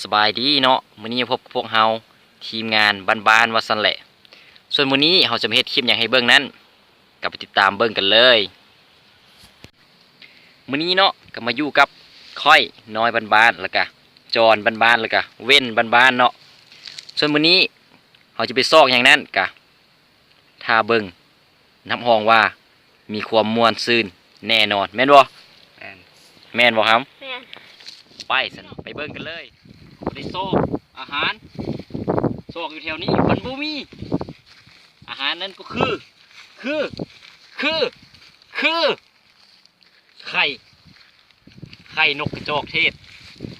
ສະບາຍດີເນາະ, ມື້ນີ້ພົບກັບພວກເຮົາທີມງານບ້ານໆວ່າຊັ້ນແຫຼະ. ສ່ວນມື້ນີ້ເຮົາຈະມາເຮັດຄລິບຫຍັງໃຫ້ເບິ່ງນັ້ນ ກໍໄປຕິດຕາມເບິ່ງກັນເລີຍ. ມື້ນີ້ເນາະ ກໍມາຢູ່ກັບຂ້ອຍນ້ອຍບ້ານໆ ແລ້ວກະຈອນບ້ານໆ ແລ້ວກະເວັ້ນບ້ານໆເນາະ. ສ່ວນມື້ນີ້ເຮົາຈະໄປຊອກຫຍັງນັ້ນ ກະຖ້າເບິ່ງ ຮັບຮອງວ່າມີຄວາມມ່ວນຊື່ນແນ່ນອນ ແມ່ນບໍ່? ແມ່ນ ແມ່ນບໍ່ຄຳ? ແມ່ນ. ໄປຊັ້ນ ໄປເບິ່ງກັນເລີຍ. ໄປຊອກອາຫານ ຊອກຢູ່ແຖວນີ້ມັນບໍ່ມີ. ອາຫານນັ້ນກໍຄື ຄື ຄື ຄື ໄຂ່ ໄຂ່ນົກກະຈອກເທດ.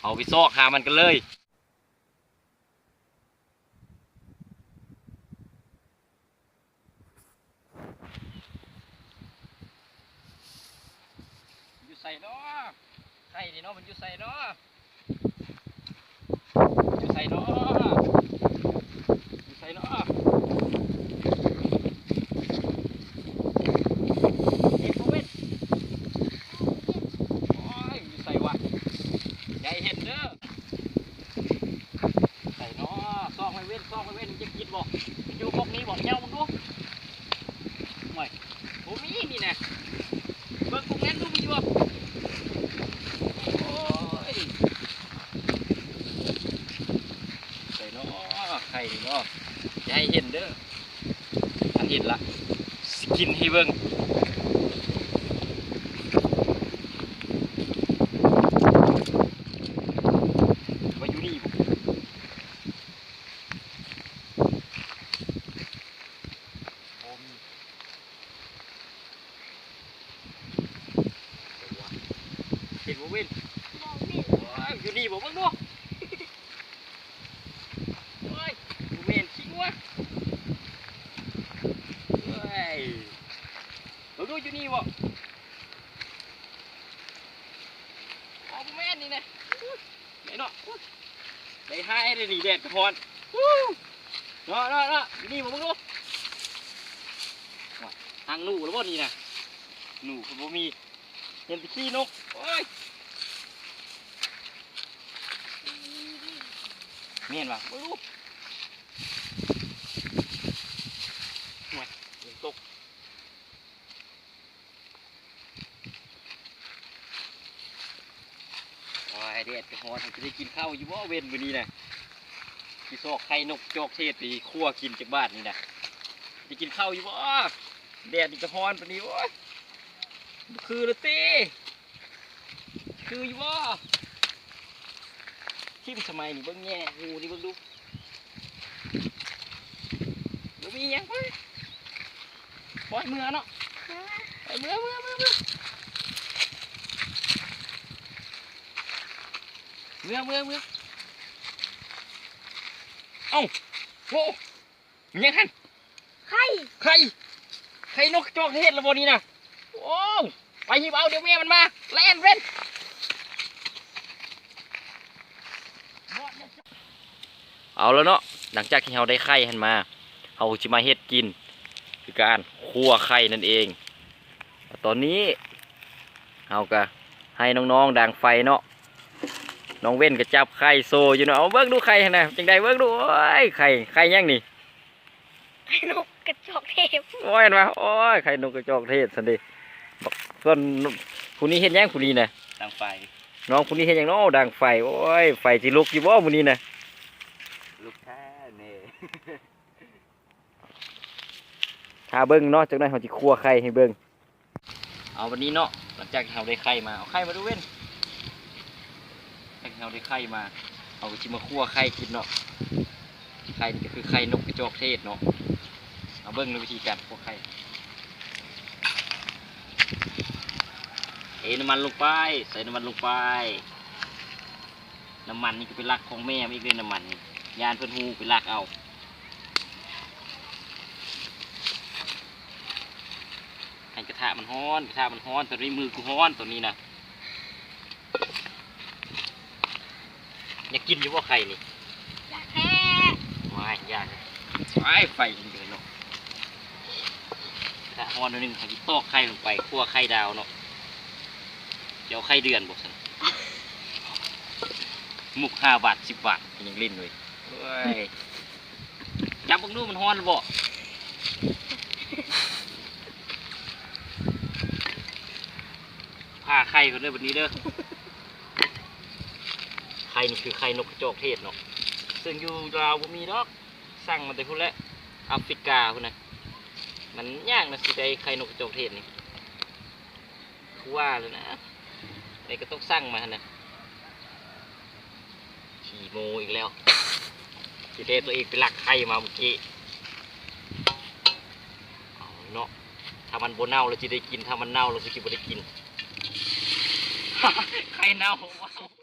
ເຮົາໄປຊອກຫາມັນກັນເລີຍ. ຢູ່ໃສນໍ? ໄຂ່ນີ້ນໍ ມັນຢູ່ໃສນໍ? ຢູ່ໃສນໍ? ຢູ່ໃສນໍ? ເຫັນບໍ່ເວັນ? ໂອ້ຍ ຢູ່ໃສວະ? ຢ່າໃຫ້ເຫັນເດີ. ໃສນໍ? ຊອກໄວ້ເວັນ ຊອກໄວ້ເວັນ ມັນຈະກິນບໍ່? ມັນຢູ່ກົກນີ້ບໍ່? ເຈົ້າເບິ່ງດູ. ໂອ້ຍ ບໍ່ມີນີ້ນະ. ເບິ່ງກົກນັ້ນດູ ມີຢູ່ບໍ່? ໂອ້ຍ ໃສນໍ? ໄຂ່ນີ້ນໍ ຢ່າໃຫ້ເຫັນເດີ. ຄັນເຫັນລະ ຊິກິນໃຫ້ເບິ່ງ. ວ່າຢູ່ນີ້ບໍ່? ບໍ່ມີ. ເຫັນບໍ່ເວັນ? ບໍ່ເຫັນ. ໂອ້ຍ ຢູ່ນີ້ບໍ່? ເບິ່ງດູ. ໂອ້ຍ ບໍ່ແມ່ນ ຂີ້ງົວ. ໂອ້ຍ ເບິ່ງດູ ຢູ່ນີ້ບໍ່? ອໍ ບໍ່ແມ່ນນີ້ນະ. ແມ່ນເນາະ. ໄດ້ຫາຍເດ້ນີ້ ແດດກໍຮ້ອນ. ເນາະ ເນາະ ເນາະ ຢູ່ນີ້ບໍ່? ເບິ່ງດູ. ໂອ້ຍ ຫາງໜູແລ້ວບໍ່ນີ້ນະ? ໜູກໍບໍ່ມີ. ເຫັນແຕ່ຂີ້ນົກ. ໂອ້ຍ ແມ່ນຫວາ? ເບິ່ງດູ. ໂອ້ຍ ຝົນຕົກ. ໂອ້ຍ ແດດກໍຮ້ອນ ເຮົາຈະໄດ້ກິນເຂົ້າຢູ່ບໍ່ເວັນມື້ນີ້ນະ? ຊິຊອກໄຂ່ນົກຈອກເທດໄປຂົ້ວກິນຈັກບາດນີ້ນະ. ໄດ້ກິນເຂົ້າຢູ່ບໍ່? ແດດນີ້ກໍຮ້ອນປານນີ້. ໂອ້ຍ ບໍ່ຄືລະຕິ. ຄືຢູ່ບໍ່? ທິ່ມສະໄໝນີ້ ເບິ່ງແຍ່ຫູນີ້ ເບິ່ງດູ. ບໍ່ມີຫຍັງ. ໄປ ໄປເມືອເນາະ. ໄປ ເມືອ ເມືອ ເມືອ ເມືອ ເມືອ ເມືອ ເມືອ. ເອົ້າ ໂອ້ ມີຫຍັງຫັ້ນ? ໄຂ່ ໄຂ່ ໄຂ່ນົກຈອກເທດລະບໍ່ນີ້ນະ? ໂອ້ ໄປຮີບເອົາ ດຽວແມ່ມັນມາ. ແລ່ນເວັນ. ເອົາລະເນາະ, ຫຼັງຈາກທີ່ເຮົາໄດ້ໄຂ່ຫັ້ນມາ ເຮົາຊິມາເຮັດກິນ ຄືການຂົ້ວໄຂ່ນັ້ນເອງ. ຕອນນີ້ເຮົາກະໃຫ້ນ້ອງໆດັງໄຟເນາະ, ນ້ອງເວັນກະຈັບໄຂ່ໂຊຢູ່ເນາະ. ເອົາເບິ່ງດູໄຂ່ຫັ້ນນະ ຈັ່ງໃດເບິ່ງດູ. ໂອ້ຍ ໄຂ່ ໄຂ່ຫຍັງນີ້? ໄຂ່ນົກກະຈອກເທດ. ໂອ້ຍ ເຫັນບໍ່? ໂອ້ຍ ໄຂ່ນົກກະຈອກເທດຊັ້ນເດ. ບັກ ສ່ວນຜູ້ນີ້ເຮັດຫຍັງ? ຜູ້ນີ້ນະ ດັງໄຟ. ນ້ອງຜູ້ນີ້ເຮັດຫຍັງເນາະ? ດັງໄຟ. ໂອ້ຍ ໄຟຊິລຸກຢູ່ບໍ່ມື້ນີ້ນະ? ລຸກແທ້ແນ່. ຖ້າເບິ່ງເນາະ, ຈັກໜ້ອຍເຮົາຊິຂົ້ວໄຂ່ໃຫ້ເບິ່ງ. ເອົາ ບັດນີ້ເນາະ, ຫຼັງຈາກທີ່ເຮົາໄດ້ໄຂ່ມາ, ເອົາໄຂ່ມາດູເວັນ. ຫຼັງຈາກທີ່ເຮົາໄດ້ໄຂ່ມາ, ເຮົາກໍຊິມາຂົ້ວໄຂ່ກິນເນາະ. ໄຂ່ນີ້ກໍຄືໄຂ່ນົກກະຈອກເທດເນາະ. ມາເບິ່ງໃນວິທີການຂົ້ວໄຂ່. ເທນ້ຳມັນລົງໄປ, ໃສ່ນ້ຳມັນລົງໄປ. ນ້ຳມັນນີ້ກໍໄປລັກຂອງແມ່ມາອີກເດ້ ນ້ຳມັນນີ້. ຢ້ານເພິ່ນຮູ້ໄປລັກເອົາ. ໃຫ້ກະທະມັນຮ້ອນ, ກະທະມັນຮ້ອນ, ຕອນນີ້ມືກູຮ້ອນຕອນນີ້ນະ. ຢາກກິນຢູ່ບໍ່ໄຂ່ນີ້? ຢາກແທ້. ວ້າຍ ຢາກ. ໄຟ ໄຟນີ້ເນາະ. ກະທະຮ້ອນໜ້ອຍໜຶ່ງ, ເຮົາຊິຕອກໄຂ່ລົງໄປ, ຂົ້ວໄຂ່ດາວເນາະ. ຈະເອົາໄຂ່ເດືອນບໍ່ຊັ້ນ? ມຸກຫ້າບາດ ສິບບາດ ຍັງຫຼິ້ນເວີຍ. ໂອ້ຍ ຈັບເບິ່ງດູ ມັນຮ້ອນຫຼືບໍ່? ຜ່າໄຂ່ກ່ອນເດີບັດນີ້ເດີ. ໄຂ່ນີ້ຄືໄຂ່ນົກກະຈອກເທດເນາະ ເຊິ່ງຢູ່ລາວບໍ່ມີດອກ. ສັ່ງມາແຕ່ພຸ້ນແຫຼະ ອາຟຣິກາພຸ້ນນະ. ມັນຍາກນະ ຊິໄດ້ໄຂ່ນົກກະຈອກເທດນີ້ ຄືວ່າແລ້ວນະ ໃດກໍຕ້ອງສັ່ງມາຫັ້ນນະ. ຂີ້ໂມ້ອີກແລ້ວ ທີ່ແທ້ຕົວເອງໄປລັກໄຂ່ມາມື້ກີ້. ເອົາເນາະ ຖ້າມັນບໍ່ເນົ່າແລ້ວຊິໄດ້ກິນ ຖ້າມັນເນົ່າແລ້ວຄືຊິບໍ່ໄດ້ກິນ. ໄຂ່ເນົ່າ.